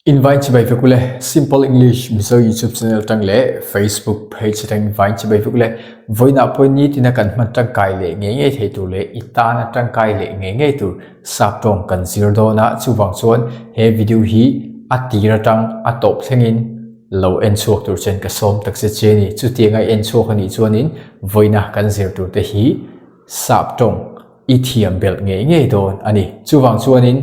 Invite chibai vek ule Simple English Mizo YouTube channel tang leh Facebook page atang invite chibai vek ule vawiinah pawh nitina kan hman tangkai leh ngei ngei thei tur leh i tana tangkai leh ngei ngei tur sap tawng kan zir dawn a chuvang chuan he video hi a tir atang a tawp thlengin lo en chhuak tur chuan ka sawm tak che che a ni chutianga en chhuak anih chuanin vawiina kan zir tur te hi sap tawng i thiam belh ngei ngei dawn a ni. Chuvang chuanin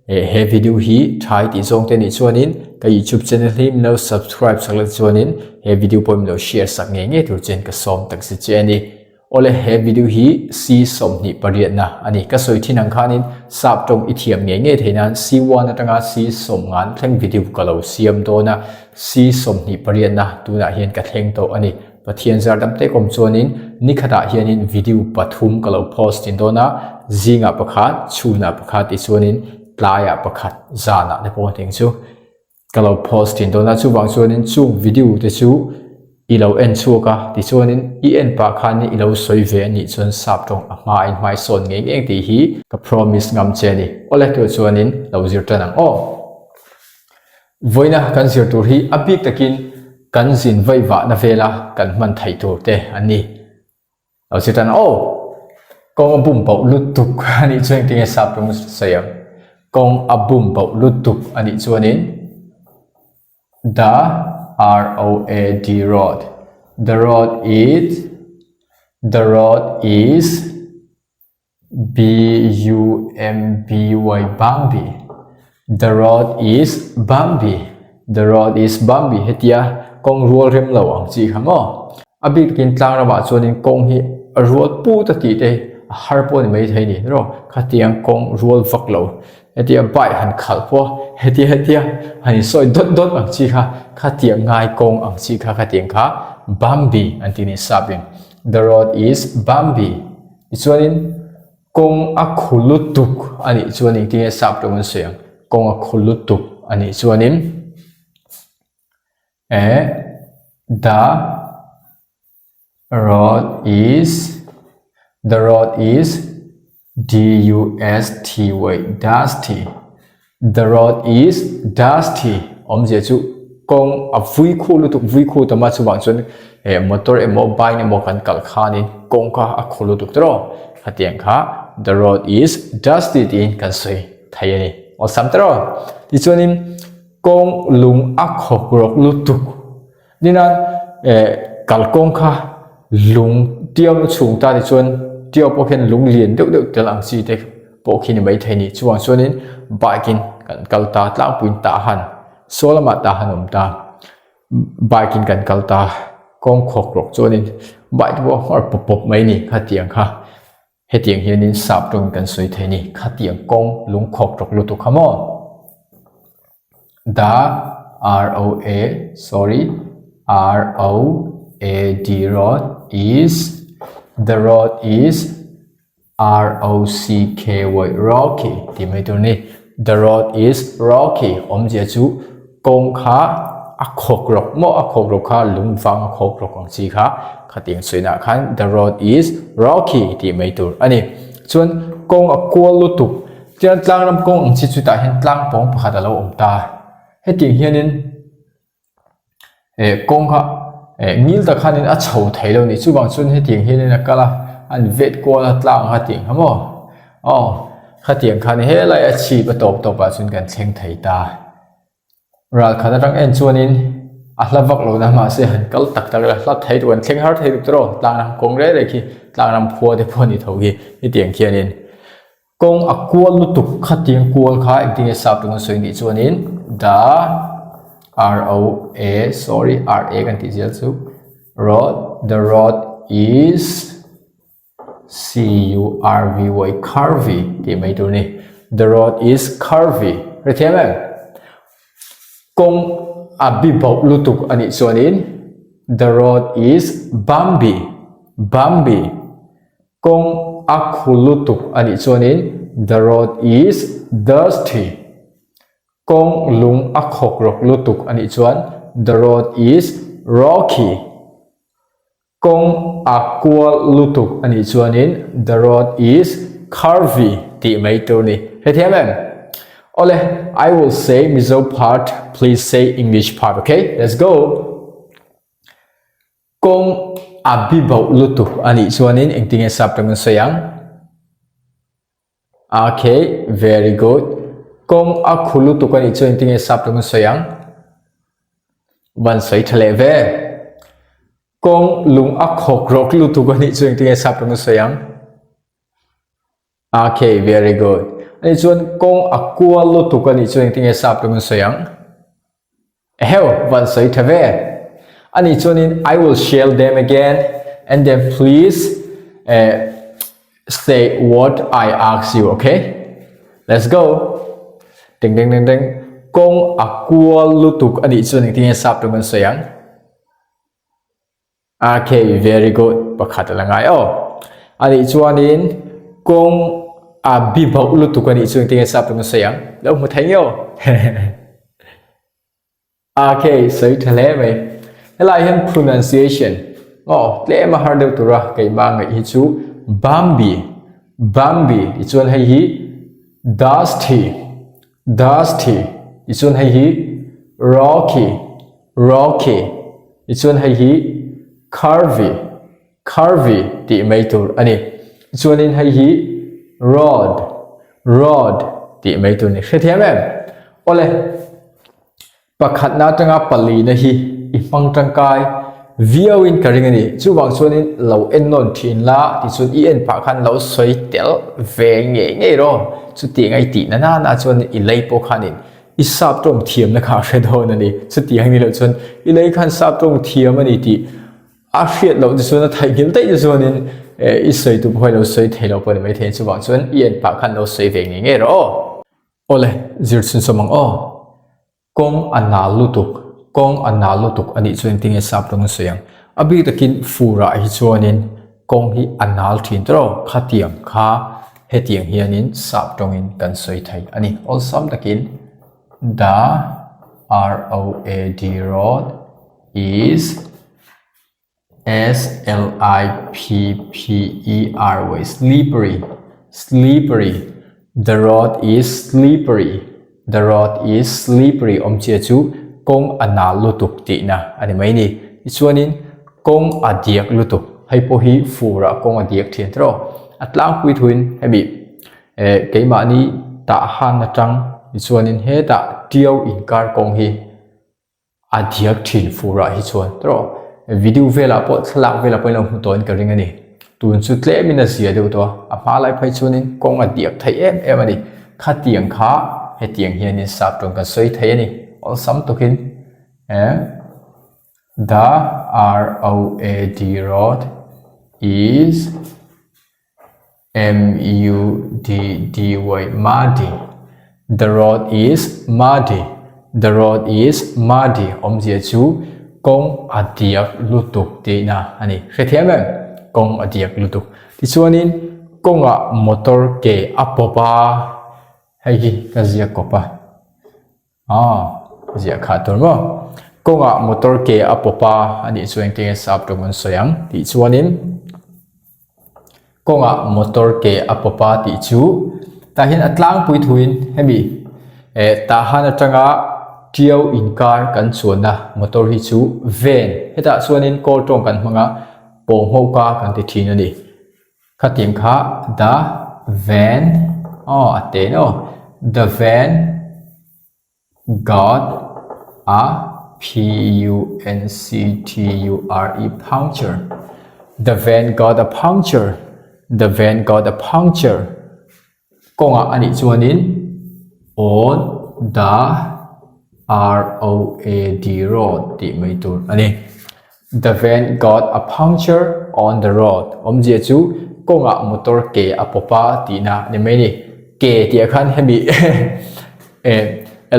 he video hi tha i tih zawng te nih chuanin ka YouTube channel hi min lo subscribe sak la chuanin he video pawh min lo share sak ngei ngei tur chuan ka sawm tak zet che a ni. Awle he video hi C 28 na a ni. Ka sawi thin ang khanin sap tawng i thiam ngei ngei thei nan C1 atanga C 50 thleng video ka lo siam dawn a, C 28 na tunah hian ka thleng tawh a ni. Pathian zar dam tek awm chuanin nikhatah hianin video pathum ka lo post thin dawn a, zingah pakhat, chhunah pakhat tichuanin tlaiah pakhat, zanah te pawh heng chu ka lo post thin dawn a. Chuvang chuanin chung video te chu i lo en chhuak a, tichuanin i en pah khanin i lo sawi ve a nih chuan sap tawng a hma a inhmaisawn ngei ngei tih hi ka promise ngam che a ni. Awle tur chuanin lo zir tan ang aw. Vawiina kan zir tur hi a bik takin kan zin vaihvahna vela kan hman theih tur te an ni. Lo zir tan aw! Kawng a bum bauh lutuk a nih chuan engtin nge sap rawng sawi ang? Kawng a bum bauh lutuk a nih chuanin The R-O-A-D road The road is The road is B-U-M-B-Y Bambi The road is bumpy The road is bumpy Hetia kawng rual rem lo ang chi kha maw? A bik takin tlang ramah chuanin kawng hi a rual put a tih te a har pawh a ni maithei ni rawh. Khatiang kawng rual vak lo hetia bike han khalh pawh hetia hetia han insawi dawt dawt ang chi kha khatiang ngai kawng ang chi kha khatiang kha bumpy an tih ni sapin The road is bumpy. Tichuanin kawng a khu lutuk a nih chuan engtin nge sap tawng an sawi ang? Kawng a khu lutuk a nih chuanin eh the road is the road is D U S T Y dusty The road is dusty awmzia chu kawng a vui khu lutuk vui khu tam a chuvang chuan eh motor emaw bike emaw kan kalh khanin kawng kha a khu lutuk tawh a hetiang kha the road is dusty tiin kan sawi thei a ni awlsam tawh a tichuanin kawng lung a khawk rawk lutuk nina eh kalkawng kha lung tiau na chhung ta tichuan tiau pawh khian lung lian deuh deuh tel ang chi te pawh khi ni maithei ni chuvang chuanin bike in kan kal ta tlangpuiin tah han saw lamah tah han awm ta bike in kan kal ta kawng khawk rawk chuanin bike te pawh a nghawr pawp pawp mai ni khatiang kha hetiang hianin sap tawngin kan sawi thei ni khatiang kawng lung khawk rawk lutuk kha maw. The R O A sorry R O A D road is the road is R O C K Y rocky tih mai tur a ni. The road is rocky awmzia chu kawng kha a khawk rawk maw a khawk rawk kha lung vang a khawk rawk ang chi kha khatiang sawihnah khan the road is rocky tih mai tur a ni. Chuan kawng a kual lutuk Tichuan tlangram kawng ang chi chutah hian tlang pawng pakhat a lo awm ta. Hetiang hianin eh kawng kha eh ngil tak khanin a chho thei lo a ni. Chuvang chuan hetiang hianin a kal a, an vet kual a tlang kha tiang kha maw aw khatiang khan helai a chhip a tawp tawp ah chuan kan thleng thei ta. Ral khat atang en chuanin a hla vak lo na mahse han kal tak tak ila hla thei tur an thleng har thei tuk tawh a tlangram kawng reng reng khi tlangram khua te pawh a ni tho khi hetiang khianin kawng a kual lutuk khatiang kual kha engtin nge sap tung an sawi nih chuanin the R O A sorry R A kan tih zel chu road the road is C U R V Y curvy tih mai tur a ni. The road is curvy. Hrethiam em? Kawng a bi bauh lutuk a nih chuanin the road is bumpy. Bumpy. Kawng a khu lutuk a nih chuanin the road is dusty. Kawng lung a khawk rawk lutuk a nih chuan the road is rocky. Kawng a kual lutuk a nih chuanin the road is curvy tih mai tur a ni. Hrethiam em? Awle, I will say Mizo part, please say English part, okay? Let's go! Kawng a bi bauh lutuk a nih chuanin engtinge sap tawng an sawi ang? Okay, very good. Kawng a khu lutuk a nih chuan engtinge sap tawng an sawi ang? Van sawi tha leh ve. Kawng lung a khawk rawk lutuk a nih chuan engtinge sap tawng an sawi ang? Okay, very good. Ani chuan kawng a kual lutuk a nih chuan engtinge sap tawng an sawi ang? Eheu, van sawi tha ve. Ani chuanin I will share them again and then please eh, say what I ask you, okay? Let's go. Ding ding ding ding. Kawng a kual lutuk a nih chuan engtinge sap tawng an sawi ang? Okay, very good. Pakhat a la ngai aw. Anih chuanin kawng a bi bauh lutuk anih chu engtin nge sap tawng a sawi ang? Lo hmu thei nge aw. Okay, sawi tha hle mai. Helai hian pronunciation aw tlem a har deuh tura keimah ngaih hi chu Bambi, Bambi tichuan hei hi Dusty, Dusty tichuan hei hi Rocky, Rocky tichuan hei hi Curvy, Curvy tih mai tur a ni. Tichuanin hei hi Rod, Rod tih mai tur a ni. Hrethiam em? Awle. Pakhatna atanga palina hi i hmang tangkai viauin ka ring a ni. Chuvang chuanin lo en nawn thin la tichuan i en phah khan lo sawi tel ve ngei ngei rawh. Chutiang a i tih na nana chuan i lei pawh khanin i sap tawng thiamna kha a hre dawn a ni. Chutiang ni loh chuan i lei khan sap tawng thiam a ni tih a hriat loh te chuan a theihnghilh daih te chuanin i sawi tu pawh hi lo sawi thei lo pawh a ni maithei. Chuvang chuan i en phah khan lo sawi ve ngei ngei rawh aw. Awle, zir chhunchawm ang aw. Kawng a nal lutuk, kawng a nal lutuk a nih chuan engtin nge sap tawng an sawi ang? A bik takin furah hi chuanin kawng hi a nal thin tawh khatiang kha hetiang hianin sap tawngin kan sawi thei a ni. Awlsam takin the R-O-A-D road is S-L-I-P-P-E-R-Y slippery slippery the road is slippery the road is slippery awmchia chu kawng a nal lutuk tihna a ni mai ni tichuanin kawng a diak lutuk hei pawh hi furah kawng a diak thin tawh a tlangpui thuin hemi eh keimahni tah han atang tichuanin hetah tiau inkar kawng hi A diak thin furah hi chuan tawh video velah pawh thlalak velah pawh in lo hmu tawhin ka ring a ni. Tun chu tlemin a zia deuh tawh a, a hma lai phei chuanin kawng a diak thei em em a ni. Khatiang kha hetiang hianin sap tawng kan sawi thei a ni. Awlsam takin eh the R O A D road is M-U-D-D-Y muddy The road is muddy The road is muddy Awmzia chu kawng a diak lutuk tihna a ni. Hrethiam em? Kawng a diak lutuk. Tichuanin kawngah motor ke a pawp a, hei hi ka ziak kawp a. Aw, ziah kha tur maw? Kawngah motor ke a pawp a, a nih chuan engtin nge sap tawng an sawi ang tih chuanin kawngah motor ke a pawp a tih chu tah hian a tlangpui thuin hemi eh tah han atanga tiau inkar kan chuanna motor hi chu van hetah chuanin kawl tawng kan hmang a pawng hauka kan ti thin a ni. Khatiang kha the van aw a te no the van got a p u n c t u r e puncture the van got a puncture the van got a puncture kawngah a nih chuanin on the r o a d road tih mai tur a ni. The van got a puncture on the road awmzia chu kawngah motor ke a pawp a tihna a ni mai a ni. Ke tih ah khan hemi eh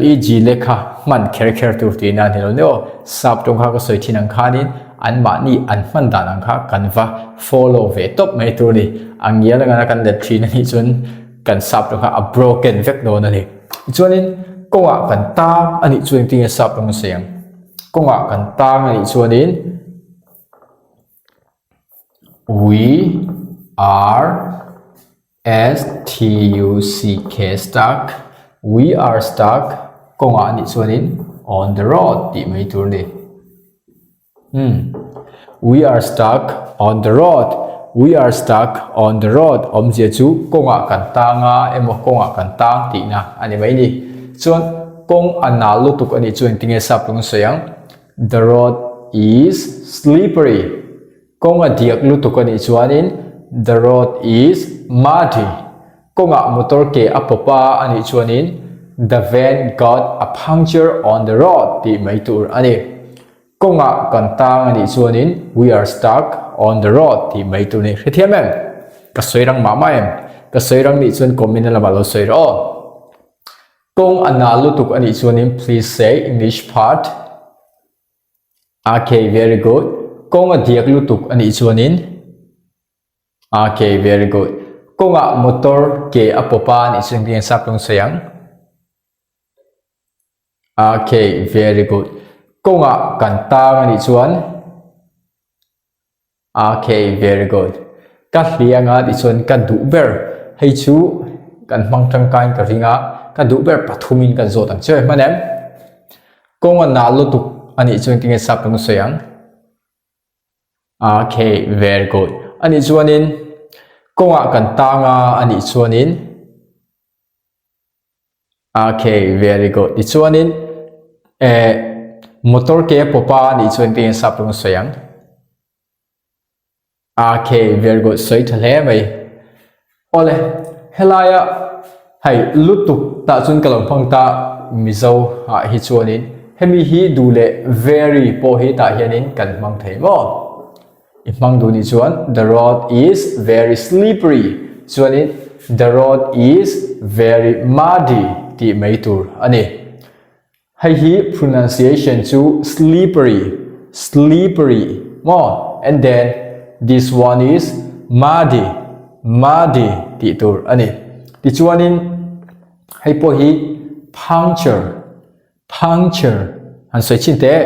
leg lehkha hman kher kher tur tihna a ni lo nia aw. Sap tawng kha ka sawi thin ang khanin anmahni an hman dan ang kha kan va follow ve tawp mai tur a ni. A ngial a ngana kan let thin a nih chuan kan sap tawng kha a broken vek dawn a ni. Tichuanin kawngah kan tang a nih chuan engtin nge sap tawng a sawi ang? Kawngah kan tang a nih chuanin we are S T U C K stuck. We are stuck kawngah a nih chuanin on the road tih mai tur a ni. Umm. We are stuck on the road. We are stuck on the road awmzia chu kawngah kan tang a emaw kawngah kan tang tihna a ni mai ni. Chuan kawng a nal lutuk a nih chuan engtinge sap lung sawi ang? The road is slippery. Kawng a diak lutuk a nih chuanin The road is muddy. Kawngah motor ke a pawp a a nih chuanin The van got a puncture on the road tih mai tur a ni. Kawngah kan tang a nih chuanin We are stuck on the road tih mai tur a ni. Hrethiam em? Ka sawi rang mah mah em? Ka sawi rang nih chuan comment lamah lo sawi rawh aw. Kawng a nal lutuk a nih chuanin please say English part. Okay, very good. Kawng a diak lutuk a nih chuanin Okay, very good. Kawngah motor ke a pawp a nih chuan engtin sap lung sawi ang? Okay, very good. Kawngah kan tang a nih chuan Okay, very good. Ka hliang a tichuan ka duh ber. Hei chu kan hmang tangkain ka ring a, ka duh ber pathumin kan zawt ang che. Hman em? Kawng a nal lutuk a nih chuan tinge sap kan sawi ang? Okay, very good. A nih chuanin kawngah kan tang a, a nih chuanin Okay, very good. Tichuanin eh motor ke a pawp a nih chuan tinge sap rawng sawi ang? Okay, very good. Sawi tha hle mai. Awle, helaia hei lutuk tah chuan ka lo hmang ta Mizo ah hi chuanin hemi hi duh leh very pawh hi tah hianin kan hmang thei maw? I hmang duh nih chuan the road is very slippery chuanin the road is very muddy tih mai tur a ni. Hei hi pronunciation chu slippery, slippery maw and then this one is muddy, muddy tih tur a ni. Tichuanin hei pawh hi puncture Puncture han sawi chin teh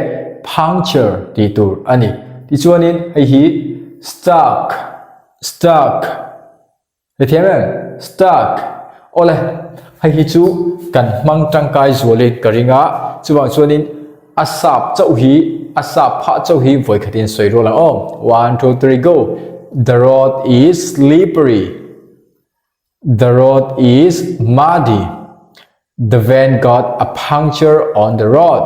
puncture tih tur a ni. Tichuanin hei hi stuck, stuck hrethiam em? Stuck awle hei hi chu kan hmang tangkai zualin ka ring a, chuvang chuanin a sap chauh hi a sap phah chauh hi vawikhatin sawi rual ang aw. One two three go The road is slippery. The road is muddy. The van got a puncture on the road.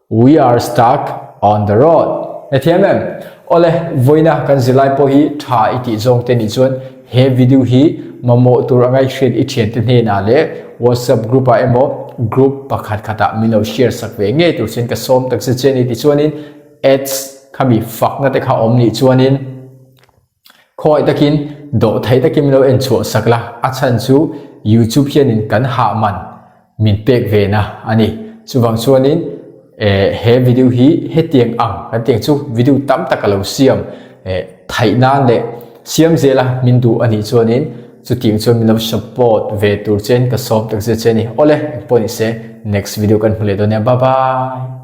We are stuck on the road. Hrethiam em? Awle, vawiina kan zirlai pawh hi tha i tih zawng te nih chuan he video hi mamawh tur anga i hriat i thiante hnenah leh WhatsApp group ah emaw group pakhat khatah min lo share sak ve ngei tur chuan ka sawm takzet che a ni. Tichuanin ads khami fakna te kha awm nih chuanin Khawngaih takin dawh thei takin min lo en chhuah sak la, a chhan chu YouTube hianin kan hah man min pek ve na a ni. Chuvang chuanin eh he video hi hetiang ang kan tiang chu video tam tak a lo siam eh theih nan leh siam zela min duh a nih chuanin chutiang chuan min lo support ve tur chen ka sawm takzet che a ni. Awle, engpawh ni se next video kan hmu leh dawn nia, bye bye.